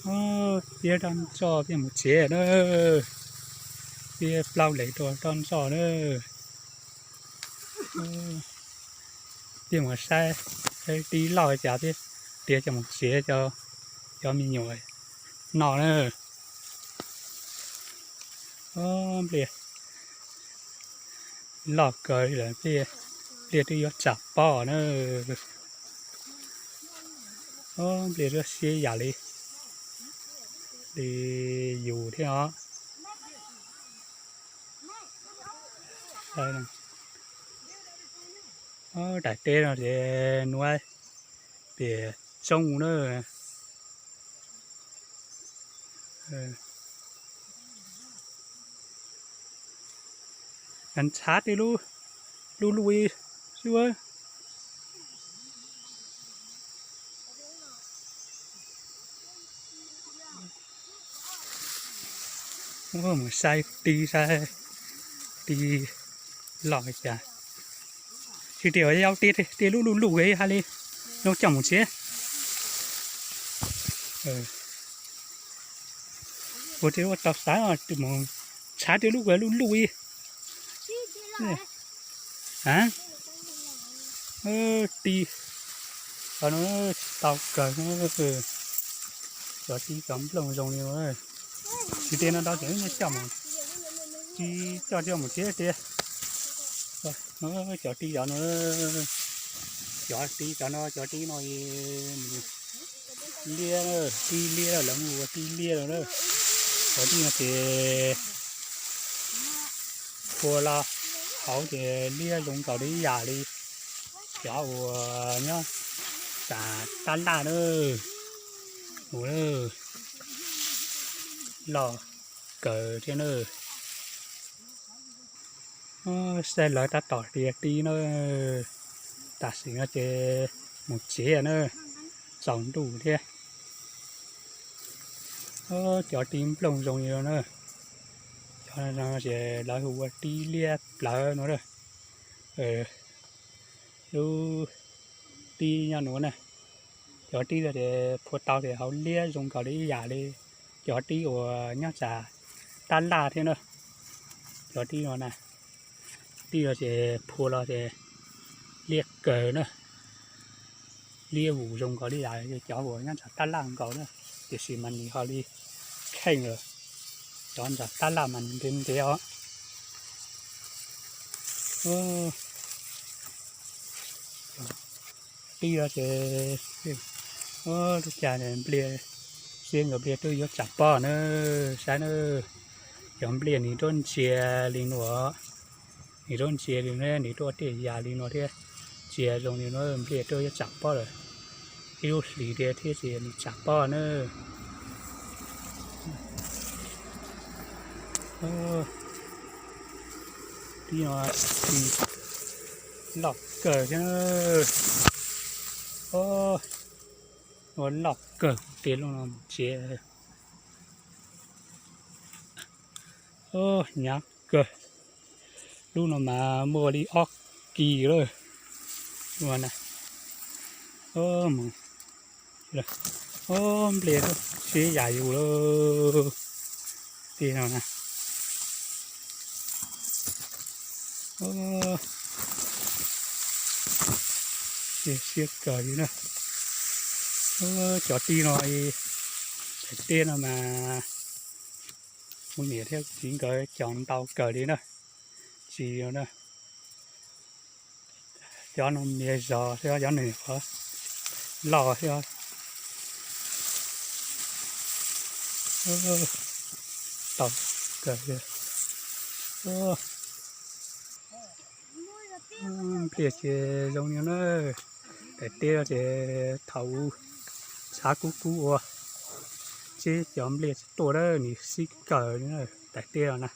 Tiab roj ntsoj peb mus tsev na. Tiab plaub lev rau roj ntsoj na. Peb mus saib, saib tib loj cas peb tiav coj mus tsev cov me nyuam noj na. Npliaj loj kawg li lawm, npliaj twb yuav tsam pob na. Npliaj lub siab yam li, li yus thiab os. Daim teb no ces nuav pem tsoob na. Ntshav tej lub luj xwb. Mus saib tib, saib tib loj cas. Tsis tias yau, tej lub luj luj hais li, no coj mus tsev. Ua tej lub tau xav mus ntshav tej lub luj luj. Tib, cov no tsis tau kawg, cov tib cov nplooj zoo li no. Tsis tias no tau ces coj mus, tsis coj coj mus tsev tiag. Cov tib cov no, cov tib cov no, cov tib no liab, tib liab lawv mus ua tib liab lawm na. Cov tib no ces phua los hauv ces liab zoo nkaus li ib yam li cov uas nyob tas tab laj na. Mus loj kawg thiab na. Saib lawv tab tom tiav tib na. Tam sim no ces mus tsev na, tsaus ntuj thiab. Cov tib nplooj zoo li no na. Cov no ces lawv hu ua tib liab plawv no na. Lub tib nyob nuav na. Cov tib no ces phua tau ces hauv liab zoo nkaus li ib yam li cov tib uas nyob tas tab laj thiab na. Cov tib no na, tib no ces phua los ces liab kawg na. Liab vus zoo nkaus li yam cov uas nyob nram tab laj nkaus na, tiam sis mas nws ho li kheej lawm. Cov nram tab laj mas nws ntev ntev os. Tib no ces, lub caij npliaj, siab nkawd npliaj twb yuav tsam pob na, saib na. Cov npliaj nws tuaj ntsia li no, nws tuaj ntsia li no, nws tuaj tej yam li no thiab, ntsia zoo li no npliaj twb yuav tsam pob lawm. Ib lub hlis thiab thiab ces nws tsam pob na. Tib no loj kawg thiab. Ua loj kawg, tej lub no mus tsev. Hnyav kawg. Lub no mas muaj li ob kis lawm. Ua na, mus, ua npliaj siab yam yus lawm. Tej no na, siab kawg li na. Cov tib no, daim teb no mas kuv niam thiab txiv nkawd cog ntau kawg li na. Tsis na, cov no niag zog thiab cov no qhov loj thiab. Tau kawg li. Npliaj ces zoo li na. Daim teb no ces thaum ub tshav kub kub ua, tseb cov npliaj tsis tuaj na, nws sib kawg li na. Daim teb no na,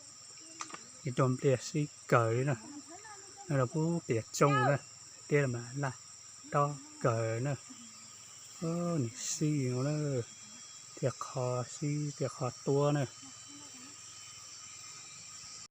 nws tuaj npliaj sib kawg li na. No los pub piam tsoo na, teb los mas laj tob kawg na. Nws sib no na, tias qho sib tias qho tuab na.